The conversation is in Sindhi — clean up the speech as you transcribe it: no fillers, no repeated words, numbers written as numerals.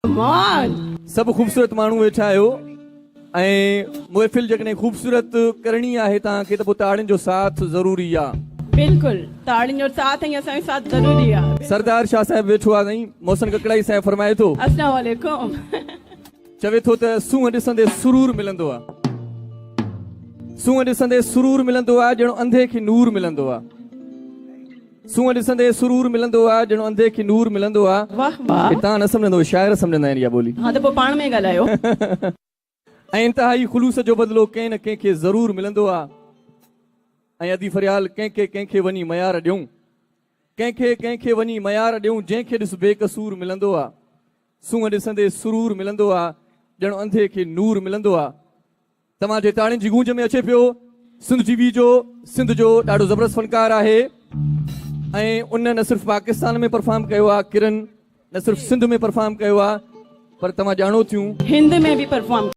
مان. سڀ خوبصورت ماڻهو ويٺا آهيو ۽ محفل جيڪڏهن خوبصورت ڪرڻي آهي توهان کي ته پوء تاڙين جو ساٿ ضروري آ. بلڪل تاڙين جو ساٿ ۽ اسان جو ساٿ ضروري آ. سردار شاهه صاحب ويٺو آ سائين محسن ڪڪڙائي صاحب فرمائي ٿو. اسلام عليڪم. چوي ٿو ته سونهن ڏسندي سرور ملندو آ. سونهن ڏسندي سرور ملندو آ ڄڻ انڌي کي نور ملندو آ. سونهن ڏسندي سرور ملندو آ ڄڻ انڌي کي نور ملندو آ. واھ واھ. هي توهان نه سمجهندو شاعر سمجهندا آهن اها ٻولي. ها ته پوء پاڻ ۾ ڳالهايو. ۽ انتهائي خلوص جو بدلو ڪنهن نه ڪنهن کي ضرور ملندو آ. ۽ ادي فريال ڪنهن کي ڪنهن کي وڃي ميار ڏيون. ڪنهن کي ڪنهن کي وڃي ميار ڏيون جنهن کي ڏس بي قصور ملندو آ. سونهن ڏسندي سرور ملندو آ ڄڻ انڌي کي نور ملندو آ. توهان جي تاڙين جي گونج ۾ اچي پيو سنڌ ٽي وي جو سنڌ جو ڏاڍو زبردست فنڪار آهي ۽ ان نه صرف پاڪستان ۾ پرفارم ڪيو آهي ڪرن نه صرف سنڌ ۾ پرفارم ڪيو آهي پر توهان ڄاڻو ٿيون هند ۾ به پرفارم.